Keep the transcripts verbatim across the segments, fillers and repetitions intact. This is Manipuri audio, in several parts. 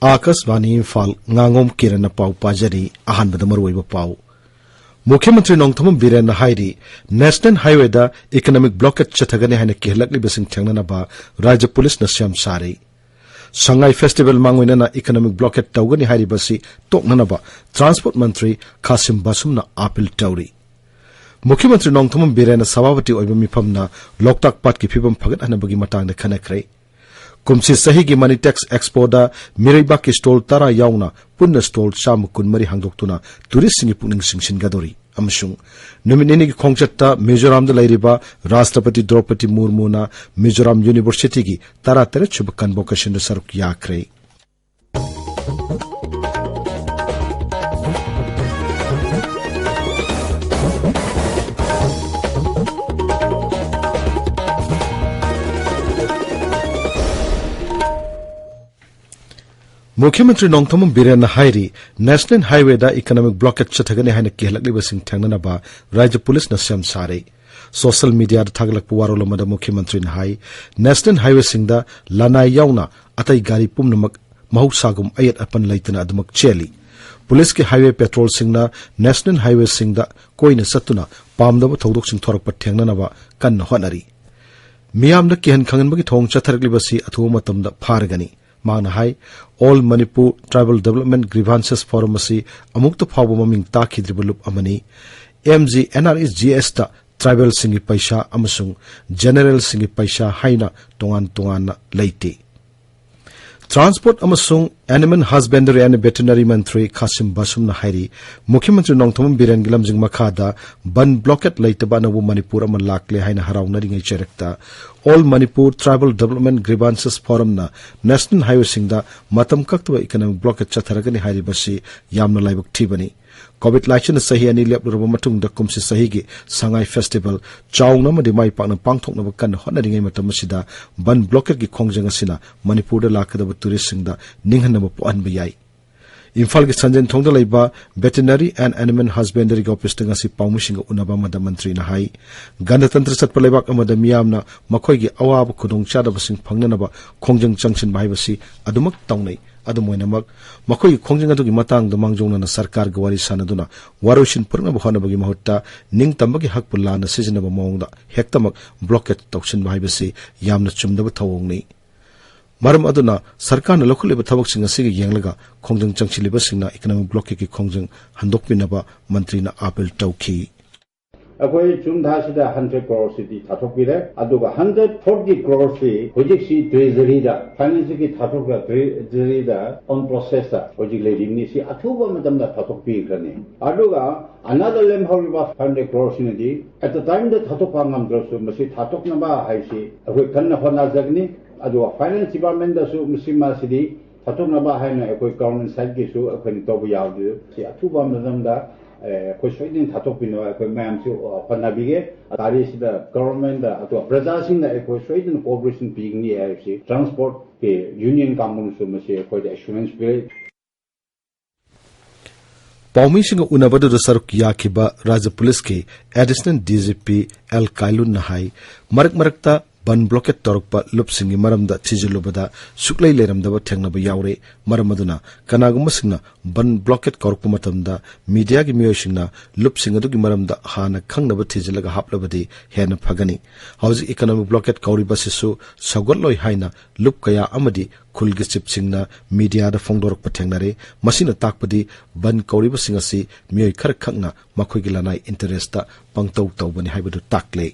ꯑꯥꯀꯥꯁꯕꯥꯅꯤ ꯏꯝꯐꯥꯜ, ꯉꯥꯉꯣꯝ ꯀꯤꯔꯟꯅ ꯄꯥꯎ ꯄꯥꯖꯔꯤ꯫ ꯑꯍꯥꯟꯕꯗ ꯃꯔꯨꯑꯣꯏꯕ ꯄꯥꯎ꯫ ꯃꯨꯈ꯭ꯌ ꯃꯟꯇ꯭ꯔꯤ ꯅꯣꯡꯊꯣꯝꯕꯝ ꯕꯤꯔꯦꯟꯅ ꯍꯥꯏꯔꯤ, ꯅꯦꯁꯅꯦꯜ ꯍꯥꯏꯋꯦꯗ ꯏꯀꯣꯅꯣꯃꯤꯛ ꯕ꯭ꯂꯣꯀꯦꯠ ꯆꯠꯊꯒꯅꯤ ꯍꯥꯏꯅ ꯀꯤꯍꯜꯂꯛꯂꯤꯕꯁꯤꯡ ꯊꯦꯡꯅꯅꯕ ꯔꯥꯖ꯭ꯌ ꯄꯨꯂꯤꯁꯅ ꯁꯦꯝ ꯁꯥꯔꯤ꯫ ꯁꯉꯥꯏ ꯐꯦꯁꯇꯤꯚꯦꯜ ꯃꯥꯡꯑꯣꯏꯅꯅ ꯏꯀꯣꯅꯣꯃꯤꯛ ꯕ꯭ꯂꯣꯀꯦꯠ ꯇꯧꯒꯅꯤ ꯍꯥꯏꯔꯤꯕꯁꯤ ꯇꯣꯛꯅꯅꯕ ꯇ꯭ꯔꯥꯟꯁꯄꯣꯔꯠ ꯃꯟꯇ꯭ꯔꯤ ꯈꯥꯁꯤꯝ ꯕꯥꯁꯨꯝꯅ ꯑꯥꯄꯤꯜ ꯇꯧꯔꯤ꯫ ꯃꯨꯈ꯭ꯌ ꯃꯟꯇ꯭ꯔꯤ ꯅꯣꯡꯊꯣꯝꯕꯝ ꯕꯤꯔꯦꯟꯅ ꯁꯚꯥꯄꯇꯤ ꯑꯣꯏꯕ ꯃꯤꯐꯝꯅ ꯂꯣꯛꯇꯥꯛ ꯄꯥꯠꯀꯤ ꯐꯤꯕꯝ ꯐꯒꯠꯍꯟꯅꯕꯒꯤ ꯃꯇꯥꯡꯗ ꯈꯟꯅꯈ꯭ꯔꯦ꯫ ꯀꯨꯝꯁꯤ ꯆꯍꯤꯒꯤ ꯃꯅꯤ ꯇꯦꯛꯁ ꯑꯦꯛꯁꯄꯣꯗ ꯃꯤꯔꯩꯕꯥꯛꯀꯤ ꯁ꯭ꯇꯣꯜ ꯇꯔꯥ ꯌꯥꯎꯅ ꯄꯨꯟꯅ ꯁ꯭ꯇꯣꯜ ꯆꯥꯝꯃ ꯀꯨꯟꯃꯔꯤ ꯍꯥꯡꯗꯣꯛꯇꯨꯅ ꯇꯨꯔꯤꯁꯁꯤꯡꯒꯤ ꯄꯨꯛꯅꯤꯡ ꯆꯤꯡꯁꯤꯟꯒꯗꯧꯔꯤ ꯑꯃꯁꯨꯡ ꯅꯨꯃꯤꯠ ꯅꯤꯅꯤꯒꯤ ꯈꯣꯡꯆꯠꯇ ꯃꯤꯖꯣꯔꯥꯝꯗ ꯂꯩꯔꯤꯕ ꯔꯥꯁꯇ꯭ꯔꯄꯇꯤ ꯗ꯭ꯔꯧꯄꯗꯤ ꯃꯨꯔꯃꯨꯅ ꯃꯤꯖꯣꯔꯥꯝ ꯌꯨꯅꯤꯚꯔꯁꯤꯇꯤꯒꯤ ꯇꯔꯥꯇꯔꯦꯠ ꯁꯨꯕ ꯀꯟꯚꯣꯀꯦꯁꯟꯗ ꯁꯔꯨꯛ ꯌꯥꯈ꯭ꯔꯦ꯫ ꯃꯨꯈ꯭ꯌ ꯃꯟꯇ꯭ꯔꯤ ꯅꯣꯡꯊꯣꯝꯕꯝ ꯕꯤꯔꯦꯟꯅ ꯍꯥꯏꯔꯤ, ꯅꯦꯁꯅꯦꯜ ꯍꯥꯏꯋꯦꯗ ꯏꯀꯣꯅꯣꯃꯤꯛ ꯕ꯭ꯂꯣꯀꯦꯠ ꯆꯠꯊꯒꯅꯤ ꯍꯥꯏꯅ ꯀꯤꯍꯜꯂꯛꯂꯤꯕꯁꯤꯡ ꯊꯦꯡꯅꯅꯕ ꯔꯥꯖ꯭ꯌ ꯄꯨꯂꯤꯁꯅ ꯁꯦꯝ ꯁꯥꯔꯦ꯫ ꯁꯣꯁꯤꯌꯦꯜ ꯃꯤꯗꯤꯌꯥꯗ ꯊꯥꯒꯠꯂꯛꯄ ꯋꯥꯔꯣꯜ ꯑꯃꯗ ꯃꯨꯈ꯭ꯌ ꯃꯟꯇ꯭ꯔꯤꯅ ꯍꯥꯏ, ꯅꯦꯁꯅꯦꯜ ꯍꯥꯏꯋꯦꯁꯤꯡꯗ ꯂꯅꯥꯏ ꯌꯥꯎꯅ ꯑꯇꯩ ꯒꯥꯔꯤ ꯄꯨꯝꯅꯃꯛ ꯃꯍꯧꯁꯥꯒꯨꯝ ꯑꯌꯦꯠ ꯑꯄꯟ ꯂꯩꯇꯅ ꯑꯗꯨꯃꯛ ꯆꯦꯜꯂꯤ꯫ ꯄꯨꯂꯤꯁꯀꯤ ꯍꯥꯏꯋꯦ ꯄꯦꯇ꯭ꯔꯣꯜꯁꯤꯡꯅ ꯅꯦꯁꯅꯦꯜ ꯍꯥꯏꯋꯦꯁꯤꯡꯗ ꯀꯣꯏꯅ ꯆꯠꯇꯨꯅ ꯄꯥꯝꯗꯕ ꯊꯧꯗꯣꯛꯁꯤꯡ ꯊꯣꯔꯛꯄ ꯊꯦꯡꯅꯅꯕ ꯀꯟꯅ ꯍꯣꯠꯅꯔꯤ꯫ ꯃꯤꯌꯥꯝꯗ ꯀꯤꯍꯟ ꯈꯪꯍꯟꯕꯒꯤ ꯊꯧꯑꯣꯡ ꯆꯠꯊꯔꯛꯂꯤꯕꯁꯤ ꯑꯊꯨꯕ ꯃꯇꯝꯗ ꯐꯥꯔꯒꯅꯤ꯫ ꯃꯍꯥꯛꯅ ꯍꯥꯏ, All Manipur Tribal Development Grievances Forum ꯑꯁꯤ ꯑꯃꯨꯛꯇ ꯐꯥꯎꯕ ꯃꯃꯤꯡ ꯇꯥꯈꯤꯗ꯭ꯔꯤꯕ ꯂꯨꯞ ꯑꯃꯅꯤ꯫ M G N R E G ꯑꯦꯁꯇ ꯇ꯭ꯔꯥꯏꯕꯦꯜꯁꯤꯡꯒꯤ ꯄꯩꯁꯥ ꯑꯃꯁꯨꯡ ꯖꯦꯅꯦꯔꯦꯜꯁꯤꯡꯒꯤ ꯄꯩꯁꯥ ꯍꯥꯏꯅ ꯇꯣꯉꯥꯟ ꯇꯣꯉꯥꯟꯅ ꯂꯩꯇꯦ꯫ ꯇ꯭ꯔꯥꯟꯁꯄꯣꯔꯠ ꯑꯃꯁꯨꯡ Animal Husbandry and Veterinary ꯃꯟꯇ꯭ꯔꯤ ꯈꯥꯁꯤꯝ ꯕꯥꯁꯨꯝꯅ ꯍꯥꯏꯔꯤ, ꯃꯨꯈ꯭ꯌ ꯃꯟꯇ꯭ꯔꯤ ꯅꯣꯡꯊꯣꯝꯕꯝ ꯕꯤꯔꯦꯟꯒꯤ ꯂꯝꯖꯤꯡ ꯃꯈꯥꯗ ꯕꯟ ꯕ꯭ꯂꯣꯀꯦꯠ ꯂꯩꯇꯕ ꯑꯅꯧꯕ ꯃꯅꯤꯄꯨꯔ ꯑꯃ ꯂꯥꯛꯂꯦ ꯍꯥꯏꯅ ꯍꯔꯥꯎꯅꯔꯤꯉꯩ ꯆꯩꯔꯛꯇ All Manipur Tribal Development Grievances Forumꯅ ꯅꯦꯁꯅꯦꯜ ꯍꯥꯏꯋꯦꯁꯤꯡꯗ ꯃꯇꯝ ꯀꯛꯇꯕ ꯏꯀꯣꯅꯣꯃꯤꯛ ꯕ꯭ꯂꯣꯀꯦꯠ ꯆꯠꯊꯔꯒꯅꯤ ꯍꯥꯏꯔꯤꯕꯁꯤ ꯌꯥꯝꯅ ꯂꯥꯏꯕꯛ ꯊꯤꯕꯅꯤ꯫ ꯀꯣꯚꯤꯗ ꯂꯥꯏꯆꯠꯅ ꯆꯍꯤ ꯑꯅꯤ ꯂꯦꯞꯂꯨꯔꯕ ꯃꯇꯨꯡꯗ ꯀꯨꯝꯁꯤ ꯆꯍꯤꯒꯤ ꯁꯉꯥꯏ ꯐꯦꯁꯇꯤꯚꯦꯜ ꯆꯥꯎꯅ ꯑꯃꯗꯤ ꯃꯥꯏ ꯄꯥꯛꯅ ꯄꯥꯡꯊꯣꯛꯅꯕ ꯀꯟꯅ ꯍꯣꯠꯅꯔꯤꯉꯩ ꯃꯇꯝ ꯑꯁꯤꯗ ꯕꯟ ꯕ꯭ꯂꯣꯀꯦꯠꯀꯤ ꯈꯣꯡꯖꯪ ꯑꯁꯤꯅ ꯃꯅꯤꯄꯨꯔꯗ ꯂꯥꯛꯀꯗꯕ ꯇꯨꯔꯤꯁꯁꯤꯡꯗ ꯅꯤꯡꯍꯟꯅꯕ ꯄꯣꯛꯍꯟꯕ ꯌꯥꯏ꯫ ꯏꯝꯐꯥꯜꯒꯤ ꯁꯟꯖꯦꯟ ꯊꯣꯡꯗ ꯂꯩꯕ Veterinary and Animal Husbandry ꯒꯤ ꯑꯣꯐꯤꯁꯇ ꯉꯁꯤ ꯄꯥꯎꯃꯤꯁꯤꯡꯒ ꯎꯅꯕ ꯑꯃꯗ ꯃꯟꯇ꯭ꯔꯤꯅ ꯍꯥꯏ, ꯒꯅꯇꯟꯇ꯭ꯔ ꯆꯠꯄ ꯂꯩꯕꯥꯛ ꯑꯃꯗ ꯃꯤꯌꯥꯝꯅ ꯃꯈꯣꯏꯒꯤ ꯑꯋꯥꯕ ꯈꯨꯗꯣꯡꯆꯥꯗꯕꯁꯤꯡ ꯐꯪꯅꯅꯕ ꯈꯣꯡꯖꯪ ꯆꯪꯁꯤꯟꯕ ꯍꯥꯏꯕꯁꯤ ꯑꯗꯨꯃꯛ ꯇꯧꯅꯩ꯫ ꯑꯗꯨꯝ ꯑꯣꯏꯅꯃꯛ, ꯃꯈꯣꯏꯒꯤ ꯈꯣꯡꯖꯪ ꯑꯗꯨꯒꯤ ꯃꯇꯥꯡꯗ ꯃꯥꯡꯖꯧꯅꯅ ꯁꯔꯀꯥꯔꯒ ꯋꯥꯔꯤ ꯁꯥꯅꯗꯨꯅ ꯋꯥꯔꯣꯏꯁꯤꯟ ꯄꯨꯔꯛꯅꯕ ꯍꯣꯠꯅꯕꯒꯤ ꯃꯍꯨꯠꯇ, ꯅꯤꯡꯇꯝꯕꯒꯤ ꯍꯛꯄꯨ ꯂꯥꯟꯅ ꯁꯤꯖꯤꯟꯅꯕ ꯃꯑꯣꯡꯗ ꯍꯦꯛꯇꯃꯛ ꯕ꯭ꯂꯣꯀꯦꯠ ꯇꯧꯁꯤꯟꯕ ꯍꯥꯏꯕꯁꯤ ꯌꯥꯝꯅ ꯆꯨꯝꯗꯕ ꯊꯧꯑꯣꯡꯅꯤ꯫ ꯃꯔꯝ ꯑꯗꯨꯅ ꯁꯔꯀꯥꯔꯅ ꯂꯧꯈꯠꯂꯤꯕ ꯊꯕꯛꯁꯤꯡ ꯑꯁꯤꯒ ꯌꯦꯡꯂꯒ ꯈꯣꯡꯖꯪ ꯆꯪꯁꯤꯜꯂꯤꯕꯁꯤꯡꯅ ꯏꯀꯣꯅꯣꯃꯤꯛ ꯕ꯭ꯂꯣꯀꯦꯠꯀꯤ ꯈꯣꯡꯖꯪ ꯍꯟꯗꯣꯛꯄꯤꯅꯕ ꯃꯟꯇ꯭ꯔꯤꯅ ꯑꯥꯄꯤꯜ ꯇꯧꯈꯤ꯫ ꯑꯩꯈꯣꯏ ꯖꯨꯟ ꯊꯥꯁꯤꯗ ꯍꯟꯗ꯭ꯔꯦꯠ ꯀ꯭ꯔꯣꯔꯁꯤꯗꯤ ꯊꯥꯗꯣꯛꯄꯤꯔꯦ, ꯑꯗꯨꯒ ꯍꯟꯗ꯭ꯔꯦꯠ ꯐꯣꯔꯇꯤ ꯀ꯭ꯔꯣꯔꯁꯤ ꯍꯧꯖꯤꯛꯁꯤ ꯇ꯭ꯔꯦꯖꯔꯤꯗ, ꯐꯥꯏꯅꯥꯟꯁꯀꯤ ꯊꯥꯗꯣꯛꯄ ꯇ꯭ꯔꯦꯖꯔꯤꯗ ꯑꯣꯟ ꯄ꯭ꯔꯣꯁꯦꯁꯇ ꯍꯧꯖꯤꯛ ꯂꯩꯔꯤꯕꯅꯤ꯫ ꯁꯤ ꯑꯊꯨꯕ ꯃꯇꯝꯗ ꯊꯥꯗꯣꯛꯄꯤꯈ꯭ꯔꯅꯤ꯫ ꯑꯗꯨꯒ ꯑꯅꯗꯔ ꯂꯦꯝꯍꯧꯔꯤꯕ ꯐꯥꯏꯚ ꯍꯟꯗ꯭ꯔꯦꯠ ꯀ꯭ꯔꯣꯔꯁꯤꯅꯗꯤ ꯑꯦꯠ ꯑ ꯇꯥꯏꯝꯗ ꯊꯥꯗꯣꯛꯄ ꯉꯝꯗ꯭ꯔꯁꯨ, ꯃꯁꯤ ꯊꯥꯗꯣꯛꯅꯕ ꯍꯥꯏꯁꯤ ꯑꯩꯈꯣꯏ ꯀꯟꯅ ꯍꯣꯠꯅꯖꯒꯅꯤ꯫ ꯑꯗꯨꯒ ꯐꯥꯏꯅꯥꯟꯁ ꯗꯤꯄꯥꯔꯠꯃꯦꯟꯗꯁꯨ ꯃꯁꯤ, ꯃꯁꯤꯗꯤ ꯊꯥꯗꯣꯛꯅꯕ ꯍꯥꯏꯅ ꯑꯩꯈꯣꯏ ꯒꯚꯔꯟꯃꯦꯟꯠ ꯁꯥꯏꯠꯀꯤꯁꯨ ꯑꯩꯈꯣꯏꯅ ꯇꯧꯕ ꯌꯥꯕꯗꯨ ꯁꯤ ꯑꯊꯨꯕ ꯃꯇꯝꯗ, ꯑꯦ, ꯑꯩꯈꯣꯏ ꯁꯣꯏꯗꯅ ꯊꯥꯗꯣꯛꯄꯤꯅꯕ ꯑꯩꯈꯣꯏ ꯃꯌꯥꯝꯁꯨ, ꯑ, ꯍꯣꯠꯅꯕꯤꯒꯦ꯫ ꯇꯥꯔꯤꯛꯁꯤꯗ ꯒꯚꯔꯟꯃꯦꯟꯠꯇ ꯑꯗꯨꯒ ꯄ꯭ꯔꯖꯥꯁꯤꯡꯅ ꯑꯩꯈꯣꯏ ꯁꯣꯏꯗꯅ ꯀꯣꯑꯣꯄꯔꯦꯁꯟ ꯄꯤꯒꯅꯤ ꯍꯥꯏꯕꯁꯤ ꯇ꯭ꯔꯥꯟꯁꯄꯣꯔꯠꯀꯤ ꯌꯨꯅꯤꯌꯟ ꯀꯥꯡꯕꯨꯅꯁꯨ ꯃꯁꯤ ꯑꯩꯈꯣꯏꯗ ꯑꯦꯁꯨꯔꯦꯟꯁ ꯄꯤꯔꯦ꯫ ꯄꯥꯎꯃꯤꯁꯤꯡꯒ ꯎꯅꯕꯗꯨꯗ ꯁꯔꯨꯛ ꯌꯥꯈꯤꯕ ꯔꯥꯖ꯭ꯌ ꯄꯨꯂꯤꯁꯀꯤ additional D G P L ꯀꯥꯏꯂꯨꯟꯅ ꯍꯥꯏ, ꯃꯔꯛ ꯃꯔꯛꯇ ꯕꯟ ꯕ꯭ꯂꯣꯀꯦꯠ ꯇꯧꯔꯛꯄ ꯂꯨꯞꯁꯤꯡꯒꯤ ꯃꯔꯝꯗ ꯊꯤꯖꯤꯜꯂꯨꯕꯗ ꯁꯨꯛꯂꯩ ꯂꯩꯔꯝꯗꯕ ꯊꯦꯡꯅꯕ ꯌꯥꯎꯔꯦ꯫ ꯃꯔꯝ ꯑꯗꯨꯅ ꯀꯅꯥꯒꯨꯝꯕꯁꯤꯡꯅ ꯕꯟ ꯕ꯭ꯂꯣꯀꯦꯠ ꯀꯧꯔꯛꯄ ꯃꯇꯝꯗ ꯃꯤꯗꯤꯌꯥꯒꯤ ꯃꯤꯑꯣꯏꯁꯤꯡꯅ ꯂꯨꯞꯁꯤꯡ ꯑꯗꯨꯒꯤ ꯃꯔꯝꯗ ꯍꯥꯟꯅ ꯈꯪꯅꯕ ꯊꯤꯖꯤꯜꯂꯒ ꯍꯥꯞꯂꯕꯗꯤ ꯍꯦꯟꯅ ꯐꯒꯅꯤ꯫ ꯍꯧꯖꯤꯛ ꯏꯀꯣꯅꯣꯃꯤꯛ ꯕ꯭ꯂꯣꯀꯦꯠ ꯀꯧꯔꯤꯕꯁꯤꯁꯨ ꯁꯧꯒꯠꯂꯣꯏ ꯍꯥꯏꯅ ꯂꯨꯞ ꯀꯌꯥ ꯑꯃꯗꯤ ꯈꯨꯜꯒꯤ ꯆꯤꯞꯁꯤꯡꯅ ꯃꯤꯗꯤꯌꯥꯗ ꯐꯣꯡꯗꯣꯔꯛꯄ ꯊꯦꯡꯅꯔꯦ꯫ ꯃꯁꯤꯅ ꯇꯥꯛꯄꯗꯤ ꯕꯟ ꯀꯧꯔꯤꯕꯁꯤꯡ ꯑꯁꯤ ꯃꯤꯑꯣꯏ ꯈꯔꯈꯛꯅ ꯃꯈꯣꯏꯒꯤ ꯂꯅꯥꯏ ꯏꯟꯇꯔꯦꯁꯇ ꯄꯪꯇꯧ ꯇꯧꯕꯅꯤ ꯍꯥꯏꯕꯗꯨ ꯇꯥꯛꯂꯦ꯫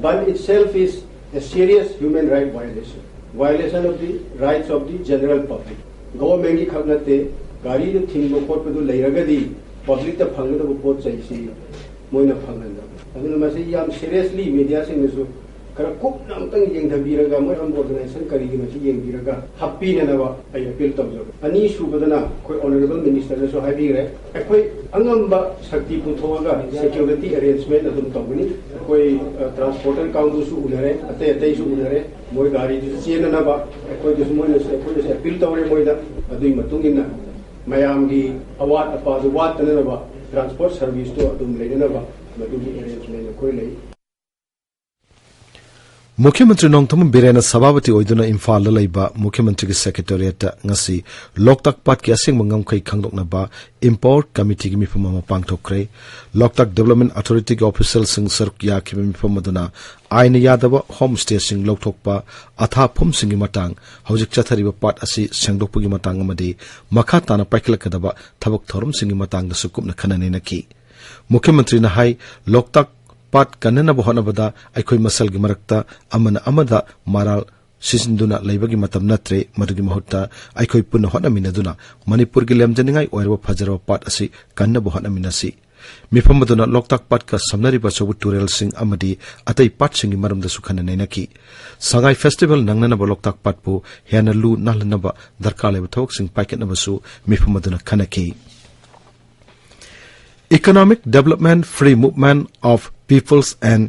Ban itself is a serious human right violation, violation of the rights of the general public. ꯒꯣꯚꯔꯟꯃꯦꯟꯠꯀꯤ ꯈꯛ ꯅꯠꯇꯦ, ꯒꯥꯔꯤꯗꯨ ꯊꯤꯡꯕ ꯈꯣꯠꯄꯗꯨ ꯂꯩꯔꯒꯗꯤ ꯄꯕ꯭ꯂꯤꯛꯇ ꯐꯪꯒꯗꯕ ꯄꯣꯠ ꯆꯩꯁꯤ ꯃꯣꯏꯅ ꯐꯪꯍꯟꯗꯕ꯫ ꯑꯗꯨꯅ ꯃꯁꯤ ꯌꯥꯝ ꯁꯤꯔꯤꯌꯁꯂꯤ ꯃꯤꯗꯤꯌꯥꯁꯤꯡꯅꯁꯨ ꯈꯔ ꯀꯨꯞꯅ ꯑꯃꯨꯛꯇꯪ ꯌꯦꯡꯊꯕꯤꯔꯒ, ꯃꯣꯏ ꯑꯟꯑꯣꯔꯒꯅꯥꯏꯖꯦꯁꯟ ꯀꯔꯤꯒꯤꯅꯣ ꯁꯤ ꯌꯦꯡꯕꯤꯔꯒ ꯍꯥꯞꯄꯤꯅꯅꯕ ꯑꯩ ꯑꯄꯤꯜ ꯇꯧꯖꯕ꯫ ꯑꯅꯤꯁꯨꯕꯗꯅ ꯑꯩꯈꯣꯏ ꯑꯣꯅꯔꯦꯕꯜ ꯃꯤꯅꯤꯁꯇꯔꯅꯁꯨ ꯍꯥꯏꯕꯤꯈ꯭ꯔꯦ, ꯑꯩꯈꯣꯏ ꯑꯉꯝꯕ ꯁꯛꯇꯤ ꯄꯨꯊꯣꯛꯑꯒ ꯁꯦꯀ꯭ꯌꯨꯔꯤꯇꯤ ꯑꯦꯔꯦꯟꯖꯃꯦꯟꯠ ꯑꯗꯨꯝ ꯇꯧꯒꯅꯤ꯫ ꯑꯩꯈꯣꯏ, ꯑ, ꯇ꯭ꯔꯥꯟꯁꯄꯣꯔꯇꯔ ꯀꯥꯡꯕꯨꯁꯨ ꯎꯅꯔꯦ, ꯑꯇꯩ ꯑꯇꯩꯁꯨ ꯎꯅꯔꯦ, ꯃꯣꯏ ꯒꯥꯔꯤꯗꯨꯁꯨ ꯆꯦꯟꯅꯅꯕ ꯑꯩꯈꯣꯏꯗꯁꯨ, ꯃꯣꯏꯅꯁꯨ, ꯑꯩꯈꯣꯏꯗꯁꯨ ꯑꯄꯤꯜ ꯇꯧꯔꯦ꯫ ꯃꯣꯏꯗ ꯑꯗꯨꯒꯤ ꯃꯇꯨꯡ ꯏꯟꯅ ꯃꯌꯥꯝꯒꯤ ꯑꯋꯥꯠ ꯑꯄꯥꯗꯨ ꯋꯥꯠꯇꯅꯅꯕ, ꯇ꯭ꯔꯥꯟꯁꯄꯣꯔꯠ ꯁꯔꯚꯤꯁꯇꯨ ꯑꯗꯨꯝ ꯂꯩꯅꯅꯕ ꯃꯗꯨꯒꯤ ꯑꯦꯔꯦꯟꯖꯃꯦꯟ ꯑꯩꯈꯣꯏ ꯂꯩ꯫ ꯃꯨꯈ꯭ꯌ ꯃꯟꯇ꯭ꯔꯤ ꯅꯣꯡꯊꯣꯝꯕꯝ ꯕꯤꯔꯦꯟꯅ ꯁꯚꯥꯄꯇꯤ ꯑꯣꯏꯗꯨꯅ ꯏꯝꯐꯥꯜꯗ ꯂꯩꯕ ꯃꯨꯈ꯭ꯌ ꯃꯟꯇ꯭ꯔꯤꯒꯤ ꯁꯦꯀ꯭ꯔꯦꯇꯦꯔꯤꯌꯦꯠꯇ ꯉꯁꯤ ꯂꯣꯛꯇꯥꯛ ꯄꯥꯠꯀꯤ ꯑꯁꯦꯡꯕ ꯉꯝꯈꯩ ꯈꯪꯗꯣꯛꯅꯕ ꯏꯝꯄꯥꯋꯔ ꯀꯃꯤꯇꯤꯒꯤ ꯃꯤꯐꯝ ꯑꯃ ꯄꯥꯡꯊꯣꯛꯈ꯭ꯔꯦ꯫ ꯂꯣꯛꯇꯥꯛ ꯗꯤꯕꯦꯂꯞꯃꯦꯟ ꯑꯣꯊꯣꯔꯤꯇꯤꯒꯤ ꯑꯣꯐꯤꯁꯤꯌꯦꯜꯁꯤꯡ ꯁꯔꯨꯛ ꯌꯥꯈꯤꯕ ꯃꯤꯐꯝ ꯑꯗꯨꯅ ꯑꯥꯏꯟꯅ ꯌꯥꯗꯕ ꯍꯣꯝ ꯁ꯭ꯇꯦꯁꯤꯡ ꯂꯧꯊꯣꯛꯄ, ꯑꯊꯥꯞꯐꯝꯁꯤꯡꯒꯤ ꯃꯇꯥꯡ, ꯍꯧꯖꯤꯛ ꯆꯠꯊꯔꯤꯕ ꯄꯥꯠ ꯑꯁꯤ ꯁꯦꯡꯗꯣꯛꯄꯒꯤ ꯃꯇꯥꯡ ꯑꯃꯗꯤ ꯃꯈꯥ ꯇꯥꯅ ꯄꯥꯏꯈꯠꯂꯛꯀꯗꯕ ꯊꯕꯛ ꯊꯧꯔꯝꯁꯤꯡꯒꯤ ꯃꯇꯥꯡꯗꯁꯨ ꯀꯨꯞꯅ ꯈꯟꯅ ꯅꯩꯅꯈꯤ꯫ ꯃꯨꯈ꯭ꯌ ꯃꯟꯇ꯭ꯔꯤꯅ ꯍꯥꯏ, ꯂꯣꯛꯇꯥꯛ ꯄꯥꯠ ꯀꯟꯅꯅꯕ ꯍꯣꯠꯅꯕꯗ ꯑꯩꯈꯣꯏ ꯃꯁꯦꯜꯒꯤ ꯃꯔꯛꯇ ꯑꯃꯅ ꯑꯃꯗ ꯃꯔꯥꯜ ꯁꯤꯖꯤꯟꯗꯨꯅ ꯂꯩꯕꯒꯤ ꯃꯇꯝ ꯅꯠꯇ꯭ꯔꯦ꯫ ꯃꯗꯨꯒꯤ ꯃꯍꯨꯠꯇ ꯑꯩꯈꯣꯏ ꯄꯨꯟꯅ ꯍꯣꯠꯅꯃꯤꯟꯅꯗꯨꯅ ꯃꯅꯤꯄꯨꯔꯒꯤ ꯂꯦꯝꯖꯅꯤꯡꯉꯥꯏ ꯑꯣꯏꯔꯕ ꯐꯖꯔꯕ ꯄꯥꯠ ꯑꯁꯤ ꯀꯟꯅꯕ ꯍꯣꯠꯅꯃꯤꯟꯅꯁꯤ꯫ ꯃꯤꯐꯝ ꯑꯗꯨꯅ ꯂꯣꯛꯇꯥꯛ ꯄꯥꯠꯀ ꯁꯝꯅꯔꯤꯕ ꯑꯆꯧꯕ ꯇꯨꯔꯦꯜꯁꯤꯡ ꯑꯃꯗꯤ ꯑꯇꯩ ꯄꯥꯠꯁꯤꯡꯒꯤ ꯃꯔꯝꯗꯁꯨ ꯈꯟꯅ ꯅꯩꯅꯈꯤ꯫ ꯁꯉꯥꯏ ꯐꯦꯁꯇꯤꯚꯦꯜ ꯅꯪꯅꯅꯕ ꯂꯣꯛꯇꯥꯛ ꯄꯥꯠꯄꯨ ꯍꯦꯟꯅ ꯂꯨ ꯅꯥꯜꯍꯟꯅꯕ ꯗꯔꯀꯥꯔ ꯂꯩꯕ ꯊꯕꯛꯁꯤꯡ ꯄꯥꯏꯈꯠꯅꯕꯁꯨ ꯃꯤꯐꯝ ꯑꯗꯨꯅ ꯈꯟꯅꯈꯤ꯫ Economic Development, Free Movement of Peoples and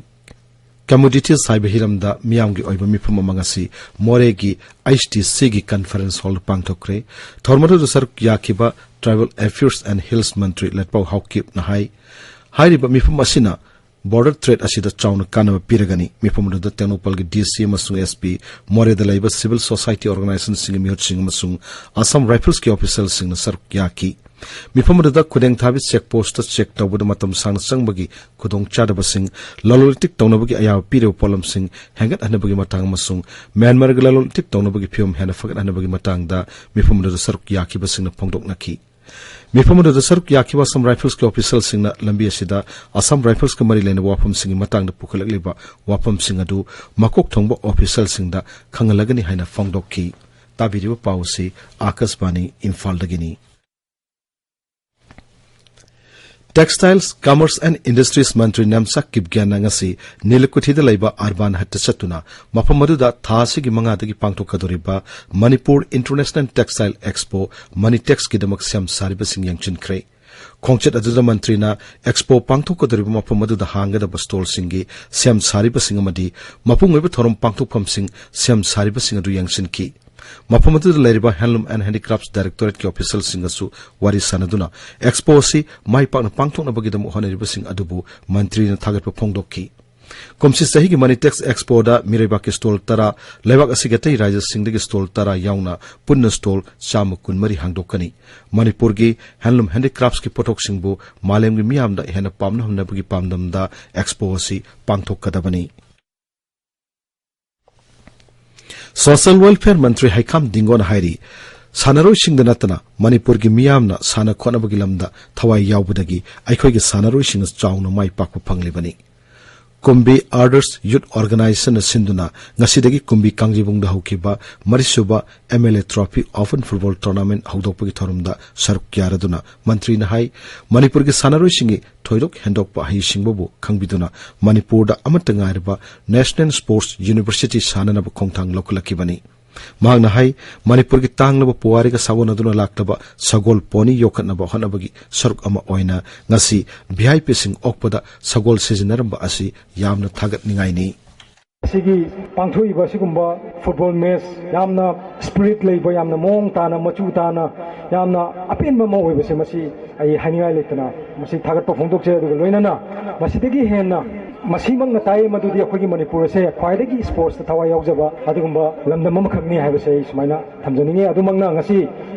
Commodities ꯍꯥꯏꯕ ꯍꯤꯔꯝꯗ ꯃꯤꯌꯥꯝꯒꯤ ꯑꯣꯏꯕ ꯃꯤꯐꯝ ꯑꯃ ꯉꯁꯤ ꯃꯣꯔꯦꯒꯤ ꯑꯩꯆ ꯗꯤ ꯁꯤꯒꯤ ꯀꯟꯐꯔꯦꯟꯁ ꯍꯣꯜꯗ ꯄꯥꯡꯊꯣꯛꯈ꯭ꯔꯦ꯫ ꯊꯧꯔꯝ ꯑꯗꯨꯗ ꯁꯔꯨꯛ ꯌꯥꯈꯤꯕ ꯇ꯭ꯔꯥꯏꯕꯦꯜ ꯑꯦꯐꯤꯌꯔꯁ ꯑꯦꯟ ꯍꯤꯜꯁ ꯃꯟꯇ꯭ꯔꯤ ꯂꯦꯠꯄꯥꯎ ꯍꯥꯎꯀꯤꯞꯅ ꯍꯥꯏ, ꯍꯥꯏꯔꯤꯕ ꯃꯤꯐꯝ ꯑꯁꯤꯅ ꯕꯣꯔꯗꯔ ꯇ꯭ꯔꯦꯗ ꯑꯁꯤꯗ ꯆꯥꯎꯅ ꯀꯥꯟꯅꯕ ꯄꯤꯔꯒꯅꯤ꯫ ꯃꯤꯐꯝ ꯑꯗꯨꯗ ꯇꯦꯡꯅꯧꯄꯜꯒꯤ ꯗꯤ ꯁꯤ ꯑꯃꯁꯨꯡ ꯑꯦꯁ ꯄꯤ, ꯃꯣꯔꯦꯗ ꯂꯩꯕ ꯁꯤꯚꯤꯜ ꯁꯣꯁꯥꯏꯇꯤ ꯑꯣꯔꯒꯅꯥꯏꯖꯦꯁꯟꯁꯤꯡꯒꯤ ꯃꯤꯍꯨꯠꯁꯤꯡ ꯑꯃꯁꯨꯡ ꯑꯁꯥꯝ ꯔꯥꯏꯐꯜꯁꯀꯤ ꯑꯣꯐꯤꯁꯤꯌꯦꯜꯁꯤꯡꯅ ꯁꯔꯨꯛ ꯌꯥꯈꯤ꯫ ꯃꯤꯐꯝ ꯑꯗꯨꯗ ꯈꯨꯗꯦꯡꯊꯥꯕꯤ ꯆꯦꯛ ꯄꯣꯁꯇ ꯆꯦꯛ ꯇꯧꯕꯗ ꯃꯇꯝ ꯁꯥꯡꯅ ꯆꯪꯕꯒꯤ ꯈꯨꯗꯣꯡꯆꯥꯗꯕꯁꯤꯡ, ꯂꯂꯣꯟ ꯏꯇꯤꯛ ꯇꯧꯅꯕꯒꯤ ꯑꯌꯥꯕ ꯄꯤꯔꯤꯕ ꯄꯣꯠꯂꯝꯁꯤꯡ ꯍꯦꯟꯒꯠꯍꯟꯅꯕꯒꯤ ꯃꯇꯥꯡ ꯑꯃꯁꯨꯡ ꯃ꯭ꯌꯥꯟꯃꯥꯔꯒ ꯂꯂꯣꯟ ꯏꯇꯤꯛ ꯇꯧꯅꯕꯒꯤ ꯐꯤꯕꯝ ꯍꯦꯟꯅ ꯐꯒꯠꯍꯟꯅꯕꯒꯤ ꯃꯇꯥꯡꯗ ꯃꯤꯐꯝ ꯑꯗꯨꯗ ꯁꯔꯨꯛ ꯌꯥꯈꯤꯕꯁꯤꯡꯅ ꯐꯣꯡꯗꯣꯛꯅꯈꯤ꯫ ꯃꯤꯐꯝ ꯑꯗꯨꯗ ꯁꯔꯨꯛ ꯌꯥꯈꯤꯕ ꯑꯁꯥꯝ ꯔꯥꯏꯐꯜꯁꯀꯤ ꯑꯣꯐꯤꯁꯤꯌꯦꯜꯁꯤꯡꯅ ꯂꯝꯕꯤ ꯑꯁꯤꯗ ꯑꯁꯥꯝ ꯔꯥꯏꯐꯜꯁꯀ ꯃꯔꯤ ꯂꯩꯅꯕ ꯋꯥꯐꯝꯁꯤꯡꯒꯤ ꯃꯇꯥꯡꯗ ꯄꯨꯈꯠꯂꯛꯂꯤꯕ ꯋꯥꯐꯝꯁꯤꯡ ꯑꯗꯨ ꯃꯀꯣꯛ ꯊꯣꯡꯕ ꯑꯣꯐꯤꯁꯤꯌꯦꯜꯁꯤꯡꯗ ꯈꯪꯍꯜꯂꯒꯅꯤ ꯍꯥꯏꯅ ꯐꯣꯡꯗꯣꯛꯈꯤ꯫ ꯇꯥꯕꯤꯔꯤꯕ ꯄꯥꯎ ꯑꯁꯤ ꯑꯥꯀꯥꯁꯕꯥꯅꯤ ꯏꯝꯐꯥꯜꯗꯒꯤꯅꯤ꯫ Textiles, Commerce and Industries ꯃꯟꯇ꯭ꯔꯤ ꯅꯦꯝꯆꯥ ꯀꯤꯞꯒꯦꯟꯅ ꯉꯁꯤ ꯅꯤꯂꯀꯨꯊꯤꯗ ꯂꯩꯕ ꯑꯔꯕꯥꯟ ꯍꯠꯇ ꯆꯠꯇꯨꯅ ꯃꯐꯝ ꯑꯗꯨꯗ ꯊꯥ ꯑꯁꯤꯒꯤ ꯃꯉꯥꯗꯒꯤ ꯄꯥꯡꯊꯣꯛꯀꯗꯧꯔꯤꯕ ꯃꯅꯤꯄꯨꯔ ꯏꯟꯇꯔꯅꯦꯁꯅꯦꯜ ꯇꯦꯛꯁꯇꯥꯏꯜ ꯑꯦꯛꯁꯄꯣ, ꯃꯅꯤꯇꯦꯛꯁꯀꯤꯗꯃꯛ ꯁꯦꯝ ꯁꯥꯔꯤꯕꯁꯤꯡ ꯌꯦꯡꯁꯤꯟꯈ꯭ꯔꯦ꯫ ꯈꯣꯡꯆꯠ ꯑꯗꯨꯗ ꯃꯟꯇ꯭ꯔꯤꯅ ꯑꯦꯛꯁꯄꯣ ꯄꯥꯡꯊꯣꯛꯀꯗꯧꯔꯤꯕ ꯃꯐꯝ ꯑꯗꯨꯗ ꯍꯥꯡꯒꯗꯕ ꯁ꯭ꯇꯣꯜꯁꯤꯡꯒꯤ ꯁꯦꯝ ꯁꯥꯔꯤꯕꯁꯤꯡ ꯑꯃꯗꯤ ꯃꯄꯨꯡ ꯑꯣꯏꯕ ꯊꯧꯔꯝ ꯄꯥꯡꯊꯣꯛꯐꯝꯁꯤꯡ ꯁꯦꯝ ꯁꯥꯔꯤꯕꯁꯤꯡ ꯑꯗꯨ ꯌꯦꯡꯁꯤꯟꯈꯤ꯫ ꯃꯐꯝ ꯑꯗꯨꯗ ꯂꯩꯔꯤꯕ Handloom and Handicrafts Directorate-ꯀꯤ official-ꯁꯤꯡꯒꯁꯨ ꯋꯥꯔꯤ ꯁꯥꯅꯗꯨꯅ Expo ꯑꯁꯤ ꯃꯥꯏ ꯄꯥꯛꯅ ꯄꯥꯡꯊꯣꯛꯅꯕꯒꯤꯗꯃꯛ ꯍꯣꯠꯅꯔꯤꯕꯁꯤꯡ ꯑꯗꯨꯕꯨ ꯃꯟꯇ꯭ꯔꯤꯅ ꯊꯥꯒꯠꯄ ꯐꯣꯡꯗꯣꯛꯈꯤ꯫ ꯀꯨꯝꯁꯤ ꯆꯍꯤꯒꯤ Manitex Expo-ꯗ ꯃꯤꯔꯩꯕꯥꯛꯀꯤ stall ꯇꯔꯥ, ꯂꯩꯕꯥꯛ ꯑꯁꯤꯒꯤ ꯑꯇꯩ ꯔꯥꯖ꯭ꯌꯁꯤꯡꯗꯒꯤ stall ꯇꯔꯥ ꯌꯥꯎꯅ ꯄꯨꯟꯅ stall ꯆꯥꯝꯃ ꯀꯨꯟꯃꯔꯤ ꯍꯥꯡꯗꯣꯛꯀꯅꯤ꯫ ꯃꯅꯤꯄꯨꯔꯒꯤ Handloom Handicrafts-ꯀꯤ ꯄꯣꯠꯊꯣꯛꯁꯤꯡꯕꯨ ꯃꯥꯂꯦꯝꯒꯤ ꯃꯤꯌꯥꯝꯗ ꯍꯦꯟꯅ ꯄꯥꯝꯅꯍꯟꯅꯕꯒꯤ ꯄꯥꯟꯗꯝꯗ Expo ꯑꯁꯤ ꯄꯥꯡꯊꯣꯛꯀꯗꯕꯅꯤ꯫ Social Welfare ꯃꯟꯇ꯭ꯔꯤ ꯍꯩꯈꯥꯝ ꯗꯤꯡꯒꯣꯅ ꯍꯥꯏꯔꯤ, ꯁꯥꯟꯅꯔꯣꯏꯁꯤꯡꯗ ꯅꯠꯇꯅ ꯃꯅꯤꯄꯨꯔꯒꯤ ꯃꯤꯌꯥꯝꯅ ꯁꯥꯟꯅ ꯈꯣꯠꯅꯕꯒꯤ ꯂꯝꯗ ꯊꯋꯥꯏ ꯌꯥꯎꯕꯗꯒꯤ ꯑꯩꯈꯣꯏꯒꯤ ꯁꯥꯟꯅꯔꯣꯏꯁꯤꯡꯅ ꯆꯥꯎꯅ ꯃꯥꯏ ꯄꯥꯛꯄ ꯐꯪꯂꯤꯕꯅꯤ꯫ ꯀꯨꯝꯕꯤ Arthurs Youth Organisation-ꯅ ꯁꯤꯟꯗꯨꯅ ꯉꯁꯤꯗꯒꯤ ꯀꯨꯝꯕꯤ ꯀꯥꯡꯖꯩꯕꯨꯡꯗ ꯍꯧꯈꯤꯕ ꯃꯔꯤꯁꯨꯕ M L A Trophy Open Football Tournament ꯍꯧꯗꯣꯛꯄꯒꯤ ꯊꯧꯔꯝꯗ ꯁꯔꯨꯛ ꯌꯥꯔꯗꯨꯅ ꯃꯟꯇ꯭ꯔꯤꯅ ꯍꯥꯏ, ꯃꯅꯤꯄꯨꯔꯒꯤ ꯁꯥꯟꯅꯔꯣꯏꯁꯤꯡꯒꯤ ꯊꯣꯏꯗꯣꯛ ꯍꯦꯟꯗꯣꯛꯄ ꯍꯩꯁꯤꯡꯕꯕꯨ ꯈꯪꯕꯤꯗꯨꯅ ꯃꯅꯤꯄꯨꯔꯗ ꯑꯃꯠꯇ ꯉꯥꯏꯔꯕ National Sports University ꯁꯥꯟꯅꯅꯕ ꯈꯣꯡꯊꯥꯡ ꯂꯧꯈꯠꯂꯛꯈꯤꯕꯅꯤ꯫ ꯃꯍꯥꯛꯅ ꯍꯥꯏ, ꯃꯅꯤꯄꯨꯔꯒꯤ ꯇꯥꯡꯂꯕ ꯄꯨꯋꯥꯔꯤꯒ ꯁꯥꯒꯣꯟꯅꯗꯨꯅ ꯂꯥꯛꯂꯕ ꯁꯒꯣꯜ ꯄꯣꯅꯤ ꯌꯣꯛꯈꯠꯅꯕ ꯍꯣꯠꯅꯕꯒꯤ ꯁꯔꯨꯛ ꯑꯃ ꯑꯣꯏꯅ ꯉꯁꯤ V I P-ꯁꯤꯡ ꯑꯣꯛꯄꯗ ꯁꯒꯣꯜ ꯁꯤꯖꯤꯟꯅꯔꯝꯕ ꯑꯁꯤ ꯌꯥꯝꯅ ꯊꯥꯒꯠꯅꯤꯡꯉꯥꯏꯅꯤ꯫ ꯁꯤꯒꯤ ꯄꯥꯡꯊꯣꯛꯏꯕ ꯑꯁꯤꯒꯨꯝꯕ football match ꯌꯥꯝꯅ spirit ꯂꯩꯕ, ꯌꯥꯝꯅ ꯃꯑꯣꯡ ꯇꯥꯅ, ꯃꯆꯨ ꯇꯥꯅ, ꯌꯥꯝꯅ ꯑꯄꯦꯟꯕ ꯑꯃ ꯑꯣꯏꯕꯁꯦ, ꯃꯁꯤ ꯑꯩ ꯍꯥꯏꯅꯤꯡꯉꯥꯏ ꯂꯩꯇꯅ ꯃꯁꯤ ꯊꯥꯒꯠꯄ ꯐꯣꯡꯗꯣꯛꯆꯩ꯫ ꯑꯗꯨꯒ ꯂꯣꯏꯅꯅ ꯃꯁꯤꯗꯒꯤ ꯍꯦꯟꯅ ꯃꯁꯤꯃꯛꯅ ꯇꯥꯛꯏ ꯃꯗꯨꯗꯤ ꯑꯩꯈꯣꯏꯒꯤ ꯃꯅꯤꯄꯨꯔ ꯑꯁꯦ ꯈ꯭ꯋꯥꯏꯗꯒꯤ sports-ꯇ ꯊꯋꯥꯏ ꯌꯥꯎꯖꯕ ꯑꯗꯨꯒꯨꯝꯕ ꯂꯝꯗꯝ ꯑꯃꯈꯛꯅꯤ ꯍꯥꯏꯕꯁꯦ ꯑꯩ ꯁꯨꯃꯥꯏꯅ ꯊꯝꯖꯅꯤꯡꯉꯤ꯫ ꯑꯗꯨꯃꯛꯅ ꯉꯁꯤ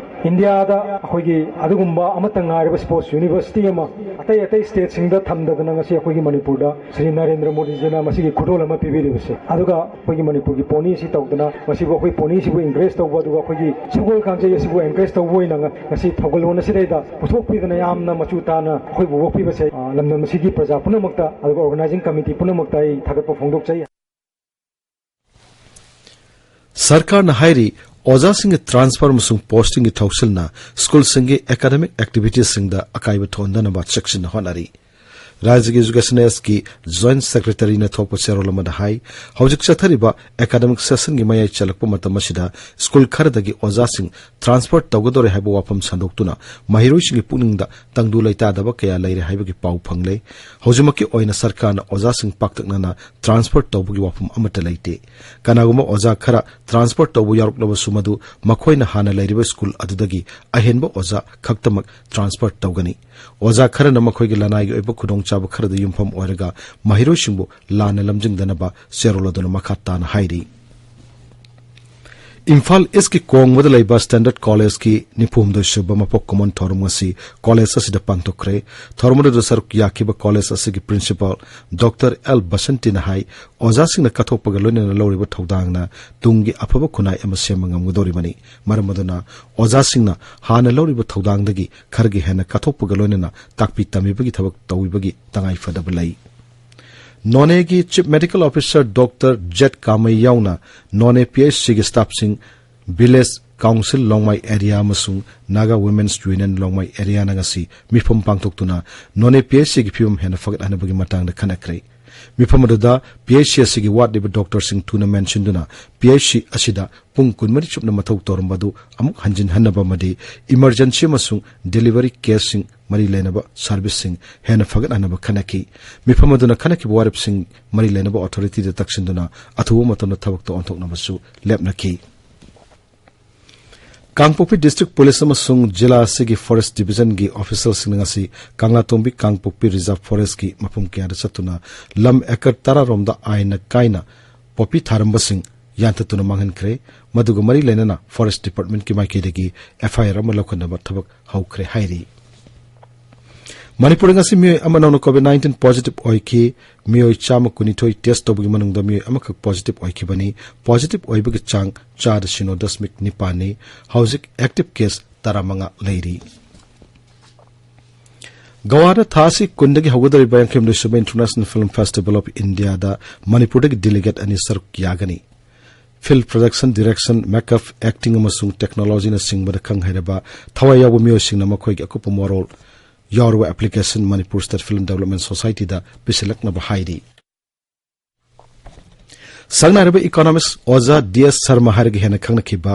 ꯏꯟꯗꯤꯌꯥꯗ ꯑꯩꯈꯣꯏꯒꯤ ꯑꯗꯨꯒꯨꯝꯕ ꯑꯃꯠꯇ ꯉꯥꯏꯔꯕ sports university ꯑꯃ ꯑꯇꯩ ꯑꯇꯩ state-ꯁꯤꯡꯗ ꯊꯝꯗꯗꯅ ꯉꯁꯤ ꯑꯩꯈꯣꯏꯒꯤ ꯃꯅꯤꯄꯨꯔꯗ ꯁ꯭ꯔꯤ ꯅꯔꯦꯟꯗ꯭ꯔ ꯃꯣꯗꯤꯖꯤꯅ ꯃꯁꯤꯒꯤ ꯈꯨꯗꯣꯜ ꯑꯃ ꯄꯤꯕꯤꯔꯤꯕꯁꯦ, ꯑꯗꯨꯒ ꯑꯩꯈꯣꯏꯒꯤ ꯃꯅꯤꯄꯨꯔꯒꯤ pony ꯑꯁꯤ ꯇꯧꯗꯅ ꯃꯁꯤꯕꯨ, ꯑꯩꯈꯣꯏ pony ꯑꯁꯤꯕꯨ encourage ꯇꯧꯕ, ꯑꯗꯨꯒ ꯑꯩꯈꯣꯏꯒꯤ ꯁꯒꯣꯜ ꯀꯥꯡꯖꯩ ꯑꯁꯤꯕꯨ encourage ꯇꯧꯕ ꯑꯣꯏꯅ ꯉ-, ꯉꯁꯤ ꯊꯧꯒꯜꯂꯣꯟ ꯑꯁꯤꯗꯩꯗ ꯄꯨꯊꯣꯛꯄꯤꯗꯅ ꯌꯥꯝꯅ ꯃꯆꯨ ꯇꯥꯅ ꯑꯩꯈꯣꯏꯕꯨ ꯑꯣꯛꯄꯤꯕꯁꯦ, ꯑ, ꯂꯝꯗꯝ ꯑꯁꯤꯒꯤ ꯄ꯭ꯔꯖꯥ ꯄꯨꯝꯅꯃꯛꯇ ꯑꯗꯨꯒ organizing committee ꯄꯨꯝꯅꯃꯛꯇ ꯑꯩ ꯊꯥꯒꯠꯄ ꯐꯣꯡꯗꯣꯛꯆꯩ꯫ ꯁꯔꯀꯥꯔꯅ ꯍꯥꯏꯔꯤ, ꯑꯣꯖꯥꯁꯤꯡꯒꯤ transfer ꯑꯃꯁꯨꯡ posting-ꯒꯤ ꯊꯧꯁꯤꯜꯅ ꯁ꯭ꯀꯨꯜꯁꯤꯡꯒꯤ academic activities-ꯁꯤꯡꯗ ꯑꯀꯥꯏꯕ ꯊꯣꯛꯍꯟꯗꯅꯕ ꯆꯦꯛꯁꯤꯟꯅ ꯍꯣꯠꯅꯔꯤ꯫ ꯔꯥꯖ꯭ꯌꯒꯤ ꯑꯦꯖꯨꯀꯦꯁꯟ ꯑꯦꯁꯀꯤ ꯖꯣꯏꯟꯠ ꯁꯦꯀ꯭ꯔꯦꯇꯔꯤꯅ ꯊꯣꯛꯄ ꯆꯦꯔꯣꯜ ꯑꯃꯗ ꯍꯥꯏ, ꯍꯧꯖꯤꯛ ꯆꯠꯊꯔꯤꯕ ꯑꯦꯀꯥꯗꯃꯤꯛ ꯁꯦꯁꯟꯒꯤ ꯃꯌꯥꯏ ꯆꯜꯂꯛꯄ ꯃꯇꯝ ꯑꯁꯤꯗ ꯁ꯭ꯀꯨꯜ ꯈꯔꯗꯒꯤ ꯑꯣꯖꯥꯁꯤꯡ ꯇ꯭ꯔꯥꯟꯁꯐꯔ ꯇꯧꯒꯗꯧꯔꯦ ꯍꯥꯏꯕ ꯋꯥꯐꯝ ꯁꯟꯗꯣꯛꯇꯨꯅ ꯃꯍꯩꯔꯣꯏꯁꯤꯡꯒꯤ ꯄꯨꯛꯅꯤꯡꯗ ꯇꯪꯗꯨ ꯂꯩꯇꯥꯗꯕ ꯀꯌꯥ ꯂꯩꯔꯦ ꯍꯥꯏꯕꯒꯤ ꯄꯥꯎ ꯐꯪꯂꯦ꯫ ꯍꯧꯖꯤꯛꯃꯛꯀꯤ ꯑꯣꯏꯅ ꯁꯔꯀꯥꯔꯅ ꯑꯣꯖꯥꯁꯤꯡ ꯄꯥꯛꯇꯛꯅꯅ ꯇ꯭ꯔꯥꯟꯁꯐꯔ ꯇꯧꯕꯒꯤ ꯋꯥꯐꯝ ꯑꯃꯠꯇ ꯂꯩꯇꯦ꯫ ꯀꯅꯥꯒꯨꯝꯕ ꯑꯣꯖꯥ ꯈꯔ ꯇ꯭ꯔꯥꯟꯁꯐꯔ ꯇꯧꯕ ꯌꯥꯎꯔꯛꯂꯕꯁꯨ ꯃꯗꯨ ꯃꯈꯣꯏꯅ ꯍꯥꯟꯅ ꯂꯩꯔꯤꯕ ꯁ꯭ꯀꯨꯜ ꯑꯗꯨꯗꯒꯤ ꯑꯍꯦꯟꯕ ꯑꯣꯖꯥ ꯈꯛꯇꯃꯛ ꯇ꯭ꯔꯥꯟꯁꯐꯔ ꯇꯧꯒꯅꯤ꯫ ꯑꯣꯖꯥ ꯈꯔꯅ ꯃꯈꯣꯏꯒꯤ ꯂꯅꯥꯏꯒꯤ ꯑꯣꯏꯕ ꯈꯨꯗꯣꯡꯆꯥꯕ ꯈꯔꯗ ꯌꯨꯝꯐꯝ ꯑꯣꯏꯔꯒ ꯃꯍꯩꯔꯣꯏꯁꯤꯡꯕꯨ ꯂꯥꯟꯅ ꯂꯝꯖꯤꯡꯗꯅꯕ ꯆꯦꯔꯣꯜ ꯑꯗꯨꯅ ꯃꯈꯥ ꯇꯥꯅ ꯍꯥꯏꯔꯤ꯫ ꯏꯝꯐꯥꯜ ꯏꯁꯀꯤ ꯀꯣꯡꯕꯗ ꯂꯩꯕ ꯁ꯭ꯇꯦꯟꯗꯔꯗ ꯀꯣꯂꯦꯖꯀꯤ ꯅꯤꯐꯨ ꯍꯨꯝꯗꯣꯏ ꯁꯨꯕ ꯃꯄꯣꯛ ꯀꯨꯝꯑꯣꯟ ꯊꯧꯔꯝ ꯉꯁꯤ ꯀꯣꯂꯦꯖ ꯑꯁꯤꯗ ꯄꯥꯡꯊꯣꯛꯈ꯭ꯔꯦ꯫ ꯊꯧꯔꯝ ꯑꯗꯨꯗ ꯁꯔꯨꯛ ꯌꯥꯈꯤꯕ ꯀꯣꯂꯦꯖ ꯑꯁꯤꯒꯤ ꯄ꯭ꯔꯤꯟꯁꯤꯄꯥꯜ ꯗꯣꯛꯇꯔ ꯑꯦꯜ ꯕꯁꯟꯇꯤꯅ ꯍꯥꯏ, ꯑꯣꯖꯥꯁꯤꯡꯅ ꯀꯠꯊꯣꯛꯄꯒ ꯂꯣꯏꯅꯅ ꯂꯧꯔꯤꯕ ꯊꯧꯗꯥꯡꯅ ꯇꯨꯡꯒꯤ ꯑꯐꯕ ꯈꯨꯟꯅꯥꯏ ꯑꯃ ꯁꯦꯝꯕ ꯉꯝꯒꯗꯧꯔꯤꯕꯅꯤ꯫ ꯃꯔꯝ ꯑꯗꯨꯅ ꯑꯣꯖꯥꯁꯤꯡꯅ ꯍꯥꯟꯅ ꯂꯧꯔꯤꯕ ꯊꯧꯗꯥꯡꯗꯒꯤ ꯈꯔꯒꯤ ꯍꯦꯟꯅ ꯀꯠꯊꯣꯛꯄꯒ ꯂꯣꯏꯅꯅ ꯇꯥꯛꯄꯤ ꯇꯝꯕꯤꯕꯒꯤ ꯊꯕꯛ ꯇꯧꯕꯤꯕꯒꯤ ꯇꯉꯥꯏꯐꯗꯕ ꯂꯩ꯫ ꯅꯣꯅꯦꯒꯤ chief medical officer doctor Z Kamei ꯌꯥꯎꯅ ꯅꯣꯅꯦ ꯄꯤ ꯑꯩꯆ ꯁꯤꯒꯤ ꯁ꯭ꯇꯥꯐꯁꯤꯡ, ꯚꯤꯂꯦꯖ ꯀꯥꯎꯟꯁꯤꯜ ꯂꯣꯡꯃꯥꯏ ꯑꯦꯔꯤꯌꯥ ꯑꯃꯁꯨꯡ ꯅꯥꯒꯥ ꯋꯨꯃꯦꯟꯁ ꯌꯨꯅꯤꯌꯟ ꯂꯣꯡꯃꯥꯏ ꯑꯦꯔꯤꯌꯥꯅ ꯉꯁꯤ ꯃꯤꯐꯝ ꯄꯥꯡꯊꯣꯛꯇꯨꯅ ꯅꯣꯅꯦ ꯄꯤ ꯑꯩꯆ ꯁꯤꯒꯤ ꯐꯤꯕꯝ ꯍꯦꯟꯅ ꯐꯒꯠꯍꯟꯅꯕꯒꯤ ꯃꯇꯥꯡꯗ ꯈꯟꯅꯈ꯭ꯔꯦ꯫ ꯃꯤꯐꯝ ꯑꯗꯨꯗ ꯄꯤ ꯑꯩꯆ ꯁꯤ ꯑꯁꯤꯒꯤ ꯋꯥꯠꯂꯤꯕ ꯗꯣꯛꯇꯔꯁꯤꯡ ꯊꯨꯅ ꯃꯦꯟꯁꯤꯟꯗꯨꯅ ꯄꯤ ꯑꯩꯆ ꯁꯤ ꯑꯁꯤꯗ ꯄꯨꯡ ꯀꯨꯟꯃꯔꯤ ꯆꯨꯞꯅ ꯃꯊꯧ ꯇꯧꯔꯝꯕ ꯑꯗꯨ ꯑꯃꯨꯛ ꯍꯟꯖꯤꯟꯍꯟꯅꯕ ꯑꯃꯗꯤ ꯏꯃꯔꯖꯦꯟꯁꯤ ꯑꯃꯁꯨꯡ ꯗꯦꯂꯤꯚꯔꯤ ꯀꯦꯁꯁꯤꯡ ꯃꯔꯤ ꯂꯩꯅꯕ ꯁꯔꯚꯤꯁꯁꯤꯡ ꯍꯦꯟꯅ ꯐꯒꯠꯍꯟꯅꯕ ꯈꯟꯅꯈꯤ꯫ ꯃꯤꯐꯝ ꯑꯗꯨꯅ ꯈꯟꯅꯈꯤꯕ ꯋꯥꯔꯦꯞꯁꯤꯡ ꯃꯔꯤ ꯂꯩꯅꯕ ꯑꯣꯊꯣꯔꯤꯇꯤꯗ ꯇꯛꯁꯤꯟꯗꯨꯅ ꯑꯊꯨꯕ ꯃꯇꯝꯗ ꯊꯕꯛꯇ ꯑꯣꯟꯊꯣꯛꯅꯕꯁꯨ ꯂꯦꯞꯅꯈꯤ꯫ ꯀꯥꯡꯄꯣꯛꯄꯤ ꯗꯤꯁꯇ꯭ꯔꯤꯛ ꯄꯨꯂꯤꯁ ꯑꯃꯁꯨꯡ ꯖꯤꯂꯥ ꯑꯁꯤꯒꯤ ꯐꯣꯔꯦꯁ ꯗꯤꯚꯤꯖꯟꯒꯤ ꯑꯣꯐꯤꯁꯤꯌꯦꯜꯁꯤꯡꯅ ꯉꯁꯤ ꯀꯪꯂꯥꯇꯣꯡꯕꯤ ꯀꯥꯡꯄꯣꯛꯄꯤ ꯔꯤꯖꯥꯔꯚ ꯐꯣꯔꯦꯁ꯭ꯠꯀꯤ ꯃꯐꯝ ꯀꯌꯥꯗ ꯆꯠꯇꯨꯅ ꯂꯝ ꯑꯦꯀꯔ ꯇꯔꯥ ꯔꯣꯝꯗ ꯑꯥꯏꯟꯅ ꯀꯥꯏꯅ ꯄꯣꯄꯤ ꯊꯥꯔꯝꯕꯁꯤꯡ ꯌꯥꯟꯊꯠꯇꯨꯅ ꯃꯥꯡꯍꯟꯈ꯭ꯔꯦ꯫ ꯃꯗꯨꯒ ꯃꯔꯤ ꯂꯩꯅꯅ ꯐꯣꯔꯦꯁ꯭ꯠ ꯗꯤꯄꯥꯔꯠꯃꯦꯟꯠꯀꯤ ꯃꯥꯏꯀꯩꯗꯒꯤ ꯑꯦꯐ ꯑꯥꯏ ꯑꯥꯔ ꯑꯃ ꯂꯧꯈꯠꯅꯕ ꯊꯕꯛ ꯍꯧꯈ꯭ꯔꯦ ꯍꯥꯏꯔꯤ꯫ ꯃꯅꯤꯄꯨꯔꯗ ꯉꯁꯤ ꯃꯤꯑꯣꯏ ꯑꯃ ꯅꯧꯅ ꯀꯣꯚꯤꯗ ꯅꯥꯏꯟꯇꯤꯟ ꯄꯣꯖꯤꯇꯤꯚ ꯑꯣꯏꯈꯤ꯫ ꯃꯤꯑꯣꯏ ꯆꯥꯝꯃ ꯀꯨꯟꯅꯤꯊꯣꯏ ꯇꯦꯁ꯭ꯠ ꯇꯧꯕꯒꯤ ꯃꯅꯨꯡꯗ ꯃꯤꯑꯣꯏ ꯑꯃꯈꯛ ꯄꯣꯖꯤꯇꯤꯚ ꯑꯣꯏꯈꯤꯕꯅꯤ꯫ ꯄꯣꯖꯤꯇꯤꯚ ꯑꯣꯏꯕꯒꯤ ꯆꯥꯡ ꯆꯥꯗ ꯁꯤꯅꯣ ꯗꯁꯃꯤꯛ ꯅꯤꯄꯥꯟꯅꯤ꯫ ꯍꯧꯖꯤꯛ ꯑꯦꯛꯇꯤꯚ ꯀꯦꯁ ꯇꯔꯥꯃꯉꯥ ꯂꯩꯔꯤ꯫ ꯒꯋꯥꯗ ꯊꯥ ꯑꯁꯤ ꯀꯨꯟꯗꯒꯤ ꯍꯧꯒꯗꯧꯔꯤꯕ ꯌꯥꯡꯈꯩꯍꯨꯝꯗꯣꯏ ꯁꯨꯕ ꯏꯟꯇꯔꯅꯦꯁꯅꯦꯜ ꯐꯤꯜꯝ ꯐꯦꯁꯇꯤꯚꯦꯜ ꯑꯣꯐ ꯏꯟꯗꯤꯌꯥꯗ ꯃꯅꯤꯄꯨꯔꯗꯒꯤ ꯗꯦꯂꯤꯒꯦꯠ ꯑꯅꯤ ꯁꯔꯨꯛ ꯌꯥꯒꯅꯤ꯫ Film production, direction, makeup, acting ꯑꯃꯁꯨꯡ ꯇꯦꯛꯅꯣꯂꯣꯖꯤꯅꯆꯤꯡꯕꯗ ꯈꯪ ꯍꯩꯔꯕ ꯊꯋꯥꯏ ꯌꯥꯎꯕ ꯃꯤꯑꯣꯏꯁꯤꯡꯅ ꯃꯈꯣꯏꯒꯤ ꯑꯀꯨꯞꯄ ꯃꯔꯣꯜ ꯌꯥꯎꯔꯕ application Manipur state film development ꯁꯣꯁꯥꯏꯇꯤꯗ ꯄꯤꯁꯤꯜꯂꯛꯅꯕ ꯍꯥꯏꯔꯤ꯫ ꯁꯛꯅꯥꯏꯔꯕ ꯏꯀꯣꯅꯣꯃꯤꯁ ꯑꯣꯖꯥ ꯗꯤ ꯑꯦꯁ ꯁꯔꯃ ꯍꯥꯏꯔꯒ ꯍꯦꯟꯅ ꯈꯪꯅꯈꯤꯕ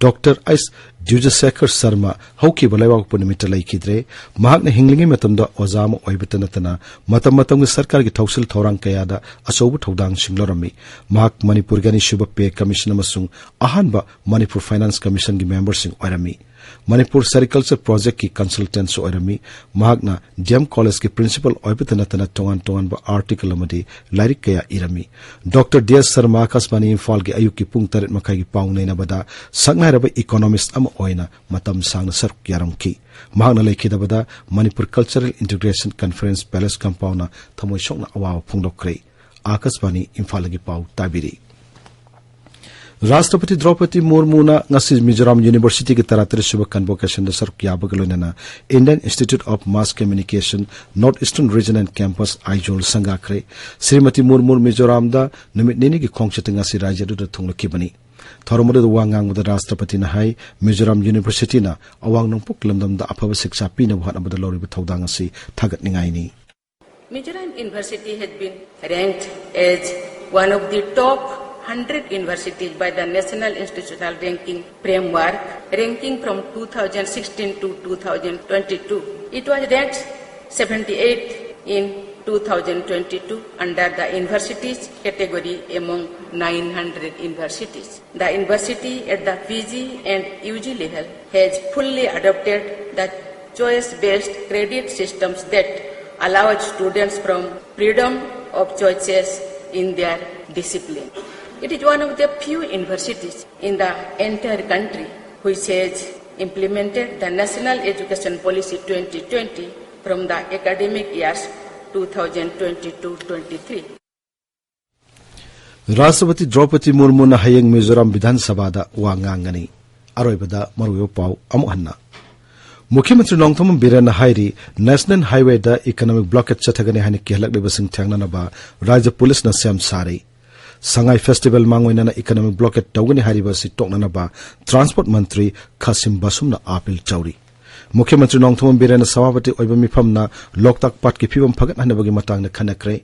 ꯗꯣꯛꯇꯔ ꯑꯩꯁ ꯗ꯭ꯌꯨꯖꯁꯦꯈꯔ ꯁꯔꯃ ꯍꯧꯈꯤꯕ ꯂꯩꯕꯥꯛꯄꯣꯛꯄ ꯅꯨꯃꯤꯠꯇ ꯂꯩꯈꯤꯗ꯭ꯔꯦ꯫ ꯃꯍꯥꯛꯅ ꯍꯤꯡꯂꯤꯉꯩ ꯃꯇꯝꯗ ꯑꯣꯖꯥ ꯑꯃ ꯑꯣꯏꯕꯇ ꯅꯠꯇꯅ ꯃꯇꯝ ꯃꯇꯝꯒꯤ ꯁꯔꯀꯥꯔꯒꯤ ꯊꯧꯁꯤꯜ ꯊꯧꯔꯥꯡ ꯀꯌꯥꯗ ꯑꯆꯧꯕ ꯊꯧꯗꯥꯡꯁꯤꯡ ꯂꯧꯔꯝꯃꯤ꯫ ꯃꯍꯥꯛ ꯃꯅꯤꯄꯨꯔꯒꯤ ꯑꯅꯤꯁꯨꯕ ꯄꯦ ꯀꯃꯤꯁꯟ ꯑꯃꯁꯨꯡ ꯑꯍꯥꯟꯕ ꯃꯅꯤꯄꯨꯔ ꯐꯥꯏꯅꯥꯟꯁ ꯀꯃꯤꯁꯟꯒꯤ ꯃꯦꯝꯕꯔꯁꯤꯡ ꯑꯣꯏꯔꯝꯃꯤ꯫ ꯃꯅꯤꯄꯨꯔ ꯁꯦꯔꯤꯀꯜꯆꯔ ꯄ꯭ꯔꯣꯖꯦꯛꯀꯤ ꯀꯟꯁꯜꯇꯦꯟꯁꯨ ꯑꯣꯏꯔꯝꯃꯤ꯫ ꯃꯍꯥꯛꯅ ꯗꯤ ꯑꯦꯝ ꯀꯣꯂꯦꯖꯀꯤ ꯄ꯭ꯔꯤꯟꯁꯤꯄꯜ ꯑꯣꯏꯕꯇ ꯅꯠꯇꯅ ꯇꯣꯉꯥꯟ ꯇꯣꯉꯥꯟꯕ ꯑꯥꯔꯇꯤꯀꯜ ꯑꯃꯗꯤ ꯂꯥꯏꯔꯤꯛ ꯀꯌꯥ ꯏꯔꯝꯃꯤ꯫ ꯗꯣꯛꯇꯔ ꯗꯤ ꯑꯦꯁ ꯁꯔꯃ ꯑꯀꯥꯁꯕꯥꯅꯤ ꯏꯝꯐꯥꯜꯒꯤ ꯑꯌꯨꯛꯀꯤ ꯄꯨꯡ ꯇꯔꯦꯠ ꯃꯈꯥꯏꯒꯤ ꯄꯥꯎ ꯅꯩꯅꯕꯗ ꯁꯛꯅꯥꯏꯔꯕ ꯏꯀꯣꯅꯣꯃꯤꯁ ꯑꯃ ꯑꯣꯏꯅ ꯃꯇꯝ ꯁꯥꯡꯅ ꯁꯔꯨꯛ ꯌꯥꯔꯝꯈꯤ꯫ ꯃꯍꯥꯛꯅ ꯂꯩꯈꯤꯗꯕꯗ Manipur cultural integration conference palace ꯀꯝꯄꯥꯎꯟꯅ ꯊꯃꯣꯏ ꯁꯣꯛꯅ ꯑꯋꯥꯕ ꯐꯣꯡꯗꯣꯛꯈ꯭ꯔꯦ꯫ ꯑꯀꯥꯁꯕꯥꯅꯤ ꯏꯝꯐꯥꯜꯗꯒꯤ ꯄꯥꯎ ꯇꯥꯕꯤꯔꯤ꯫ ꯔꯥꯁꯇ꯭ꯔꯄꯇꯤ ꯗ꯭ꯔꯧꯄꯗꯤ ꯃꯨꯔꯃꯨꯅ ꯉꯁꯤ ꯃꯤꯖꯣꯔꯥꯝ ꯌꯨꯅꯤꯚꯔꯁꯤꯇꯤꯒꯤ ꯇꯔꯥꯇꯔꯦꯠ ꯁꯨꯕ ꯀꯟꯚꯣꯀꯦꯁꯟꯗ ꯁꯔꯨꯛ ꯌꯥꯕꯒ ꯂꯣꯏꯅꯅ Indian Institute of Mass Communication, North Eastern Region and Campus, Aizawl ꯁꯪꯒꯥꯈ꯭ꯔꯦ꯫ Shrimati ꯃꯨꯔꯃꯨ ꯃꯤꯖꯣꯔꯥꯝꯗ ꯅꯨꯃꯤꯠ ꯅꯤꯅꯤꯒꯤ ꯈꯣꯡꯆꯠꯇ ꯉꯁꯤ ꯔꯥꯖ꯭ꯌ ꯑꯗꯨꯗ ꯊꯨꯡꯂꯛꯈꯤꯕꯅꯤ꯫ ꯊꯧꯔꯝ ꯑꯗꯨꯗ ꯋꯥ ꯉꯥꯡꯕꯗ ꯔꯥꯁꯇ꯭ꯔꯄꯇꯤꯅ ꯍꯥꯏ, ꯃꯤꯖꯣꯔꯥꯝ ꯌꯨꯅꯤꯚꯔꯁꯤꯇꯤꯅ ꯑꯋꯥꯡ ꯅꯣꯡꯄꯣꯛ ꯂꯝꯗꯝꯗ ꯑꯐꯕ ꯁꯤꯛꯁꯥ ꯄꯤꯅꯕ ꯍꯣꯠꯅꯕꯗ ꯂꯧꯔꯤꯕ ꯊꯧꯗꯥꯡ ꯑꯁꯤ ꯊꯥꯒꯠꯅꯤꯡꯉꯥꯏꯅꯤ꯫ Mizoram University has been ranked as one of the top hundred universities by the National Institutional Ranking Framework, ranking from two thousand sixteen to two thousand twenty-two. It was ranked seventy-eighth in two thousand twenty-two under the universities category among nine hundred universities. The university at the P G and U G level has fully adopted the choice-based credit systems that allow students from freedom of choices in their discipline. It is one of the few universities in the entire country which has implemented the National Education Policy twenty twenty from the academic years two thousand twenty-two twenty-three. ꯔꯥꯁꯇ꯭ꯔꯄꯇꯤ ꯗ꯭ꯔꯧꯄꯗꯤ ꯃꯨꯔꯃꯨꯅ ꯍꯌꯦꯡ ꯃꯤꯖꯣꯔꯥꯝ ꯕꯤꯙꯥꯟ ꯁꯚꯥꯗ ꯋꯥ ꯉꯥꯡꯒꯅꯤ꯫ ꯑꯔꯣꯏꯕꯗ ꯃꯔꯨꯑꯣꯏꯕ ꯄꯥꯎ ꯑꯃꯨꯛ ꯍꯟꯅ꯫ ꯃꯨꯈ꯭ꯌ ꯃꯟꯇ꯭ꯔꯤ ꯅꯣꯡꯊꯣꯝꯕꯝ ꯕꯤꯔꯦꯟꯅ ꯍꯥꯏꯔꯤ, ꯅꯦꯁꯅꯦꯜ ꯍꯥꯏꯋꯦꯗ ꯏꯀꯣꯅꯣꯃꯤꯛ ꯕ꯭ꯂꯣꯀꯦꯠ ꯆꯠꯊꯒꯅꯤ ꯍꯥꯏꯅ ꯀꯤꯍꯜꯂꯛꯂꯤꯕꯁꯤꯡ ꯊꯦꯡꯅꯅꯕ ꯔꯥꯖ꯭ꯌ ꯄꯨꯂꯤꯁꯅ ꯁꯦꯝ ꯁꯥꯔꯤ꯫ ꯁꯉꯥꯏ ꯐꯦꯁꯇꯤꯚꯦꯜ ꯃꯥꯡꯑꯣꯏꯅꯅ ꯏꯀꯣꯅꯣꯃꯤꯛ ꯕ꯭ꯂꯣꯀꯦꯠ ꯇꯧꯒꯅꯤ ꯍꯥꯏꯔꯤꯕ ꯑꯁꯤ ꯇꯣꯛꯅꯅꯕ ꯇ꯭ꯔꯥꯟꯁꯄꯣꯔꯠ ꯃꯟꯇ꯭ꯔꯤ ꯈꯥꯁꯤꯝ ꯕꯥꯁꯨꯝꯅ ꯑꯥꯄꯤꯜ ꯇꯧꯔꯤ꯫ ꯃꯨꯈ꯭ꯌ ꯃꯟꯇ꯭ꯔꯤ ꯅꯣꯡꯊꯣꯝꯕꯝ ꯕꯤꯔꯦꯟꯅ ꯁꯚꯥꯄꯇꯤ ꯑꯣꯏꯕ ꯃꯤꯐꯝꯅ ꯂꯣꯛꯇꯥꯛ ꯄꯥꯠꯀꯤ ꯐꯤꯕꯝ ꯐꯒꯠꯍꯟꯅꯕꯒꯤ ꯃꯇꯥꯡꯗ ꯈꯟꯅꯈ꯭ꯔꯦ꯫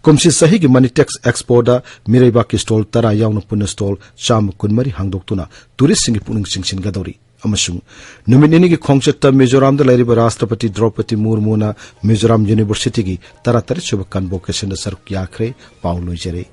ꯀꯨꯝꯁꯤ ꯆꯍꯤꯒꯤ ꯃꯅꯤꯇꯦꯛꯁ ꯑꯦꯛꯁꯄꯣꯗ ꯃꯤꯔꯩꯕꯥꯛꯀꯤ ꯁ꯭ꯇꯣꯜ ꯇꯔꯥ ꯌꯥꯎꯅ ꯄꯨꯟꯅ ꯁ꯭ꯇꯣꯜ ꯆꯥꯝꯃ ꯀꯨꯟꯃꯔꯤ ꯍꯥꯡꯗꯣꯛꯇꯨꯅ ꯇꯨꯔꯤꯁꯁꯤꯡꯒꯤ ꯄꯨꯛꯅꯤꯡ ꯆꯤꯡꯁꯤꯟꯒꯗꯧꯔꯤ꯫ ꯑꯃꯁꯨꯡ ꯅꯨꯃꯤꯠ ꯅꯤꯅꯤꯒꯤ ꯈꯣꯡꯆꯠꯇ ꯃꯤꯖꯣꯔꯥꯝꯗ ꯂꯩꯔꯤꯕ ꯔꯥꯁꯇ꯭ꯔꯄꯇꯤ ꯗ꯭ꯔꯧꯄꯗꯤ ꯃꯨꯔꯃꯨꯅ ꯃꯤꯖꯣꯔꯥꯝ ꯌꯨꯅꯤꯚꯔꯁꯤꯇꯤꯒꯤ ꯇꯔꯥꯇꯔꯦꯠ ꯁꯨꯕ ꯀꯟꯚꯣꯀꯦꯁꯟꯗ ꯁꯔꯨꯛ ꯌꯥꯈ꯭ꯔꯦ꯫ ꯄꯥꯎ ꯂꯣꯏꯖꯔꯦ꯫